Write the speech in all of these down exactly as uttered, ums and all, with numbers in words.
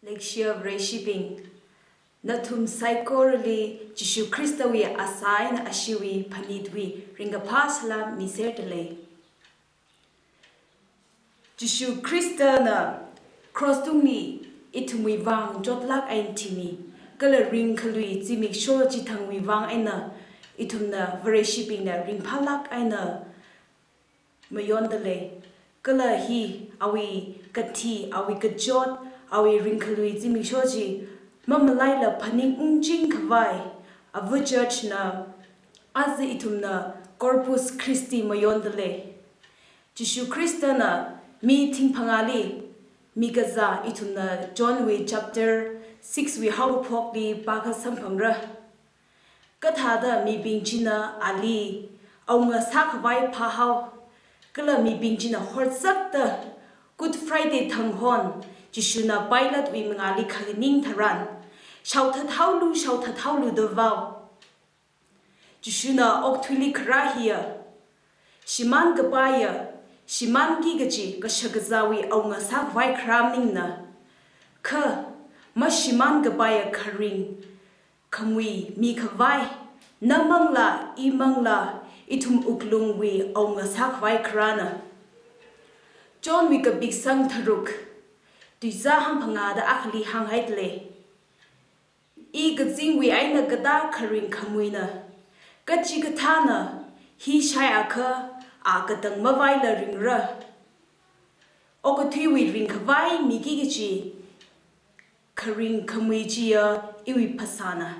Leishiya Vareshibing, nathum saikorali Jishu Khristawui asā eina ashiwui phanitwui ringkaphā salam miserdalei. Jishu Khristana cross tungli ithumwui vang chotlāk eina thimi, kala ringkhalui zimiksho chithangwui vang eina ithumna Vareshibingna ringphālāk eina mayondalei. Kala hi awui kathi, awui kachot, awui ringkhalui zimiksho chi mamalaila phaningung chingkhavai ava church na aja ithumna Corpus Christi mayondalei. Jishu Khristana mi thingphangāli mikazā ithumna Johnwui chapter six wui haokaphokli pākha samphangra. Kathāda mibing china ali awunga sākhavai phāhao, kala mibing china horsakta Good Friday thang hon Jishuna Pilatewui mangāli khaning tharan, shaothathaolu, shaothathaolu da vao. Jishuna okathuili kharā hiya, shimān kapaiya, shimānki kaji kashakazāwui awunga sākhavai kharā maningna. Kha, mashimān kapaiya kharing khamui mikhavai, na manglā, i manglā, ithum wuklungwui awunga sākhavai kharāna. Johnwui kapiksang tharuk, tuizā hangphangāda akhali hānghaidalei. I kazingwui eina katā kharing khamuina, kachikathāna hi shaiakha a katang mavaila ringra. Okathuiwui ringkhavai miki kaji kharing khamui chiya iwui phasāna.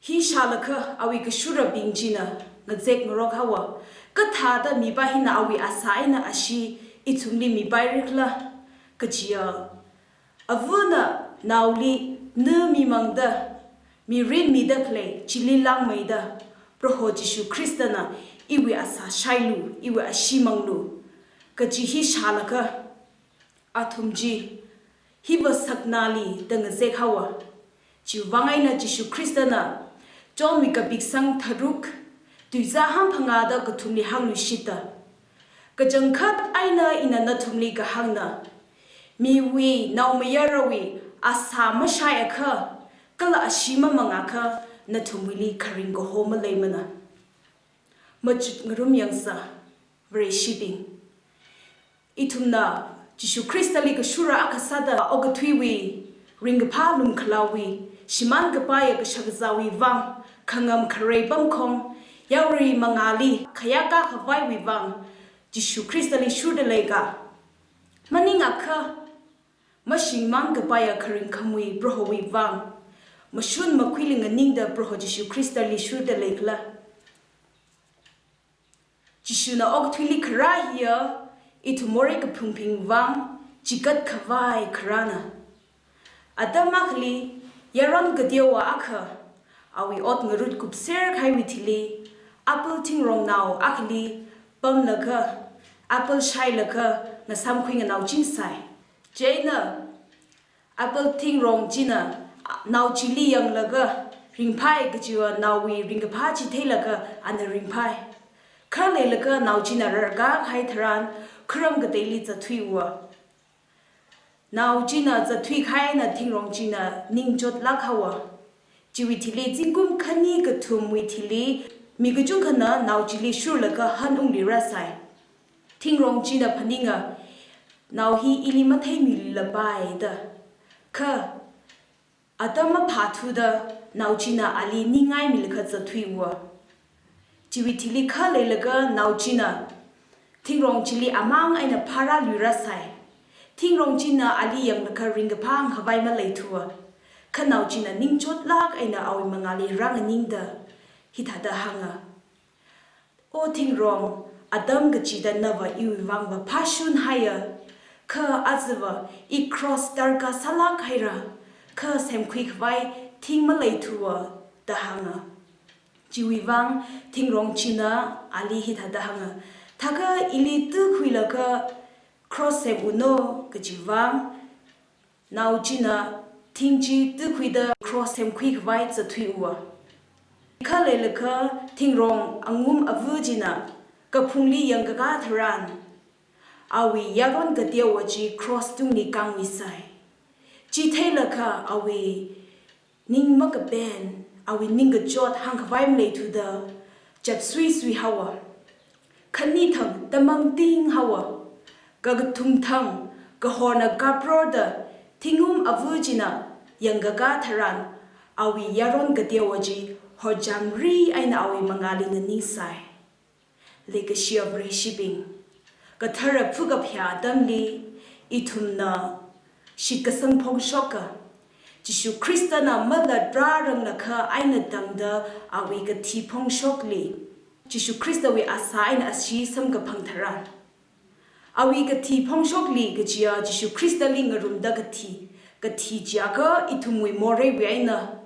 Hi shālakha awui kashurabing china ngazek ngarok haowa, kathāda mipā hina awui asā eina ashi ithumli mipairikhala kajiya. Avana naoli na mimangda, mirin mida khalei chili langmeida, Proho Jishu Khristana iwui asā shailu, iwui ashi manglu kaji hi shālakha, athum chi hiva saknāli da ngazek haowa. Chiwui vang eina Jishu Khristana Johnwui kapiksang tharuk, tuizā hangphangāda kathumli hāngluishita. Kachangkhat eina ina nathumli kahāngna, miwui naomayarawui asā mashaiakha, kala ashi mamangakha, nathumwuili kharing kaho maleimana. Machut ngarum yangsa, Vareshibing. Ithumna Jishu Khristali kashura akha sāda okathuiwui, ringkaphā lumkhalaowui, shimān kapaiya kashakazāwui vang, khangam kharei pamkhong, yarui mangāli khayākā khavaiwui vang, Jishu Khristali shurda leika. Maningakha, mashimān kapaiya kharing khamui Prohowui vang, mashun makhuili nganingda Proho Jishu Khristali shurda leikhala. Jishuna okathuili kharā hiya, ithum morei kaphungbing vang chikat khavai kharāna. Atam akhali, yaron kateowa akha, awui ot ngarut kupser kahaiwui thili, apple thingrongnao akhali pamlaga, apple shailaga, ngasamkhui nganao chingsai. Chieina, apple thingrong china, nao chili yanglaga, ringphai kajiva naowui ringkaphā chi theilaga, ana ringphai. Khaleilaga nao china rarkā kahai tharan, kharam kateili zatthuiwa. Nao china zatthui kahaina thingrong china ningchotlāk haowa. Chiwui thili zingkum khani kathumwui thili, mi kachungkhana nao chili shurlaga hanungli rāsai. Thingrong china phaninga, nao hi ili matheimilapai da. Kha, atam maphāthuda, nao china ali ningai milaga zatthuiwa. Chiwui thili khaleilaga nao china, thingrong chili amang eina phārāluirāsai. Thingrong china ali yanglaga ringkaphā hāngkhavai maleithuwa. Kha nao china ningchotlāk eina awui mangāli rānganingda, hithāda hānga. O thingrong, atam kachida nava iwui vangva phāshun haiya. Kha ajava i cross darkar sālāk haira. Kha semkhui khavai thing maleithuwa da hānga. Chiwui vang thingrong china ali hithāda hānga. Thākha ili tukhuilaga cross sem uno kaji vang, nao china thing chi tukhuida cross semkhui khavai zatthuiwa. Khaleilaga thingrong angum ava china kaphungli yangkakā tharan, awui yaron kateowa chi cross tungli kāngmisai. Chi theilakha awui ning makapen, awui ningkachot hāngkhavai maleithuda chapsuisui haowa. Khanithang tamangting haowa. Kakathumthang kahorna kaprorda thingum ava china yangkakā tharan, awui yaron kateowa chi horchangri eina awui mangāli nganingsai. Leikashiya Vareshibing, kathara phukaphayā atamli ithumna shitkasang phongshoka. Jishu Khristana malatranglakha eina tangda awui kathi phongshokli, Jishu Khristawui asā eina ashee samkaphang tharan, awui kathi phongshokli kajiya Jishu Khristali ngarumda kathi, kathi jiakha ithumwui moreiwui eina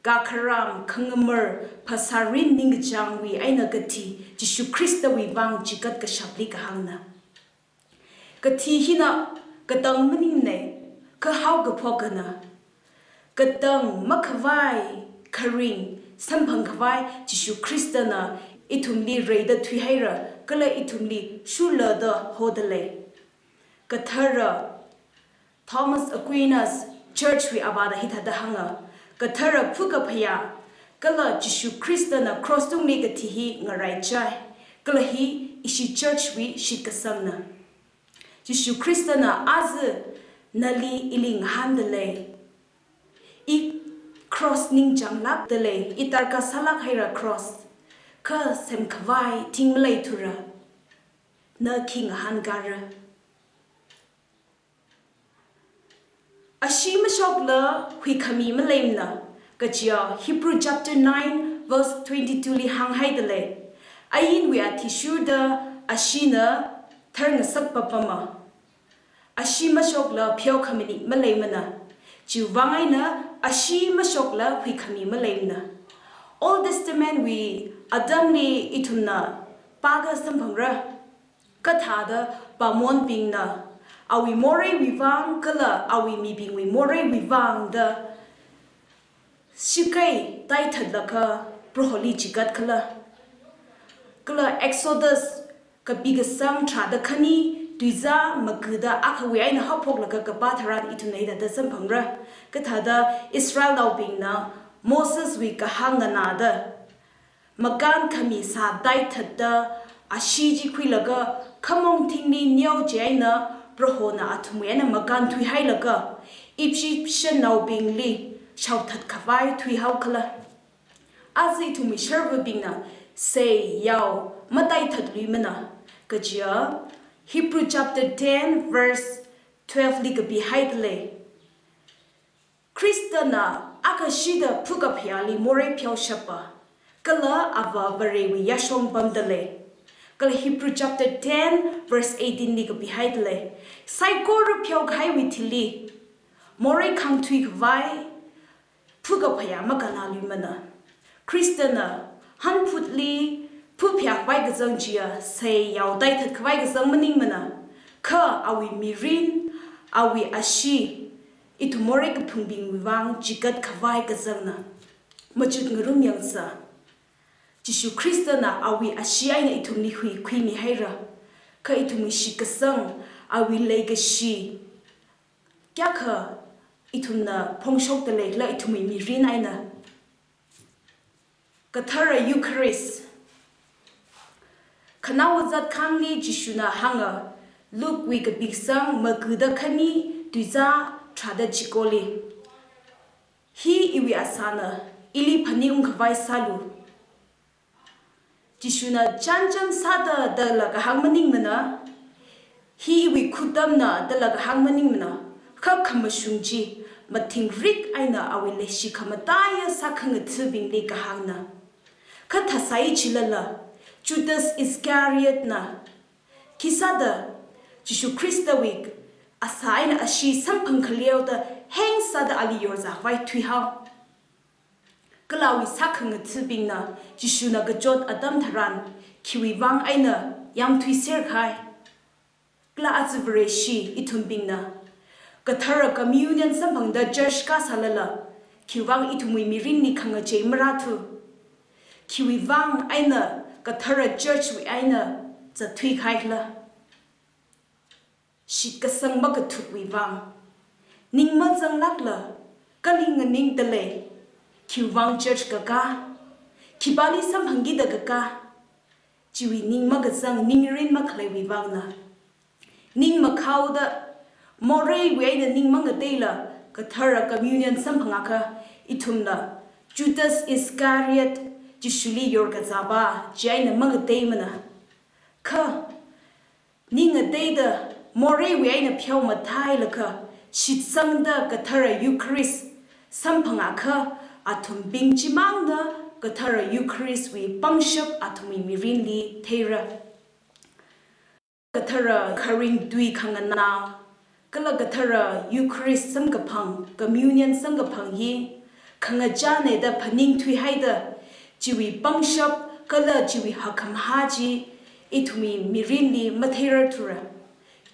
kakharam, khangamar, phasārin ningkachāngwui eina kathi, Jishu Khristawui vang chigat kashapli kahāngna. Kathi hina katang maningnei, kahao kaphokkana. Katang makhavai kharing samphangkhavai Jishu Khristana ithumli reida thuihaira, kala ithumli shurlada hodalei. Kathara Thomas Aquinas Church wui avāda hithāda hānga, kathara phukaphayā kala Jishu Khristana cross tungli kathi hi ngaraichai, kala hi ishi church wui shitkasangna. Jishu Khristana aja nali ili ngahāndalei. I cross ningchānglākdalei, i tarka sālāk haira cross. Kha semkhavai thing maleithura. Na khi ngahānkara? Ashee mashokla huikhami maleimana, kajiya Hebrew chapter nine verse twenty-two li hānghaidalei. Ainwui athishurda asheena tharngasak papama. Ashee mashokla pheokhamani maleimana. Chiwui vang eina ashee mashokla huikhami maleimana. Old Testament wui atamli ithumna pākha samphangra. Kathāda pāmonbingna awui moreiwui vang kala awui mibingwui moreiwui vangda shikai taithatlakha Proholi chigat khala. Kala Exodus kapi kasang tharāda khani, tuizā magada akhawui eina haophoklaga kapā tharan ithumna hithāda samphangra. Kathāda Israelnaobingna Moseswui kahāng nganāda, makānkhami sā taithatta ashee chi khuilaga khamong thingli neo chieina Prohona athumwui eina makānthuihailaga Egyptiannaobingli shaothatkhavai thuihao khala. Aja ithumwui sharvabingna seiyao mataithatluimana, kajiya Hebrew chapter ten verse twelve li kapihaidalei. Khristana akashida phukaphayāli morei pheoshapa, kala Avā Varewui yāshong pamdalei. Kala Hebrew chapter ten verse eighteen li kapihaidalei. Saikora pheokahaiwui thili morei khangthuikhavai phukaphayā makanāluimana. Khristana hanphutli phuphayākhavai kazang chiya seiyao taithatkhavai kazang maningmana. Kha awui mirin, awui ashee, ithum morei kaphungbingwui vang chigatkhavai kazangna. Machut ngarumyangsa. Jishu Khristana awui ashee eina ithumli huikhuimihaira. Kha ithumwui shitkasang, awui leikashi kayākha ithumna phongshokdalei khala ithumwui mirin eina? Kathara Eucharist. Khanaowa zat khangli Jishuna hānga, Luke wui kapi kasang magada khani, tuizā tharāda chikoli. Hi iwui asāna, ili phaningungkhavai sālu. Jishuna chānchān sāda dala kahāng maningmana, hi iwui khutamna dala kahāng maningmana, kha khamashung chi mathingrik eina awui leishi khamataiya sākhangathabingli kahāngna. Kha thāsai chilala, Judas Iscariot na, khisāda Jishu Khristawui asā eina ashee samphang khaleoda heng sāda ali yorzākhavai thuihao. Kala awui sākhangathabingna Jishuna kachot atam tharan khiwui vang eina yāmthuiserkhai. Kala aja Vareshi ithumbingna kathara communion samphangda church kasālala, khiwui vang ithumwui mirinli khangachei marāthu. Khiwui vang eina kathara church wui eina zatthuikhai khala? Shitkasang makathukwui vang. Ning mazanglākla, kali nganingda lei, khiwuivang church kakā, khipāli samphangkida kakā, chiwui ning makazang, ning mirin makhaleiwui vangna. Ning makhaoda, moreiwui eina ning mangateila, kathara communion samphangakha, ithumla Judas Iscariot, Jishuli yorkazāpa, chieina mangateimana. Kha, ning ngateida, moreiwui eina pheomathālakha, shitsangda kathara Eucharist samphangakha, athumbing chimangna kathara Eucharist wui pangshap athumwui mirinli theira. Kathara kharing tui khanganā, kala kathara Eucharist samkaphang, communion samkaphang hi, khangachāna da phaning thuihaida, chiwui pangshap, kala chiwui hakkhamahā chi, ithumwui mirinli matheirarthura.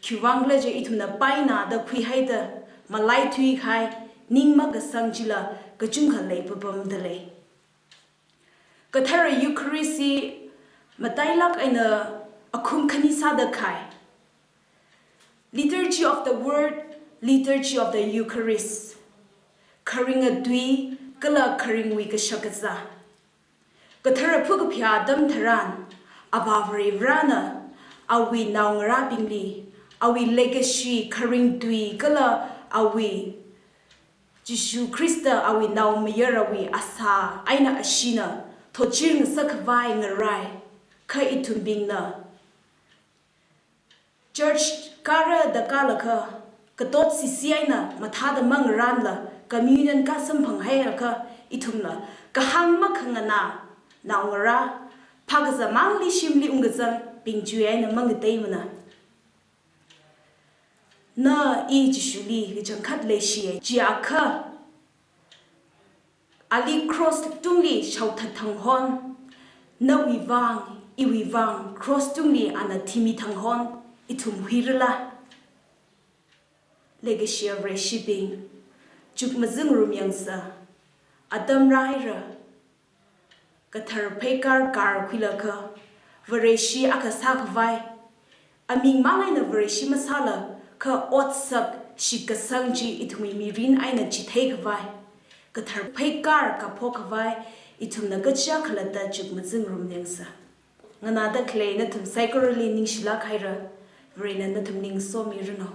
Khiwuivang khala chi ithumna paina da khuihaida, malaithuihai, ning makasang chila, kachungkha leipapamda lei. Kathara Eucharist hi matailāk eina akhum khani sāda khai. Liturgy of the Word, Liturgy of the Eucharist. Kharinga tui, kala kharingwui kashakazā. Kathara phukaphayā atam tharan, Avā Varivarana, awui naongarābingli, awui leikashi kharing tui kala awui Jishu Khrista awui naomayarawui asā eina ashina, thotchir ngasakkhavai ngarai, kha ithumbingna. Church kāra da kālakha, katot sisi eina mathāda mangaranla, communion kāsamphang haiakha, ithumla, kahāng makhanganā, naongarā, phākazā mangli shimli ungkazangbing chiwui eina mangateimana. Na i Jishuli kachangkhat leishiya, chiakha, ali cross tungli shaothat thang hon, nawui vang, iwui vang, cross tungli ana thimi thang hon, ithum huirala. Leikashiya Vareshibing, chukmazingrum yangsa, atam rāhaira, kathar pheikar karkhuilaga, Vareshi akha sākhavai, aming mang eina Vareshi masāla, kha otsak shitkasang chi ithumwui mirin eina chitheikhavai, kathar pheikar kaphokkhavai, ithumna kachichā khalatta chukmazingrum yangsa. Nganāda khalei nathum saikorali ningshilāk haira, Varena nathumli ngasomiranu.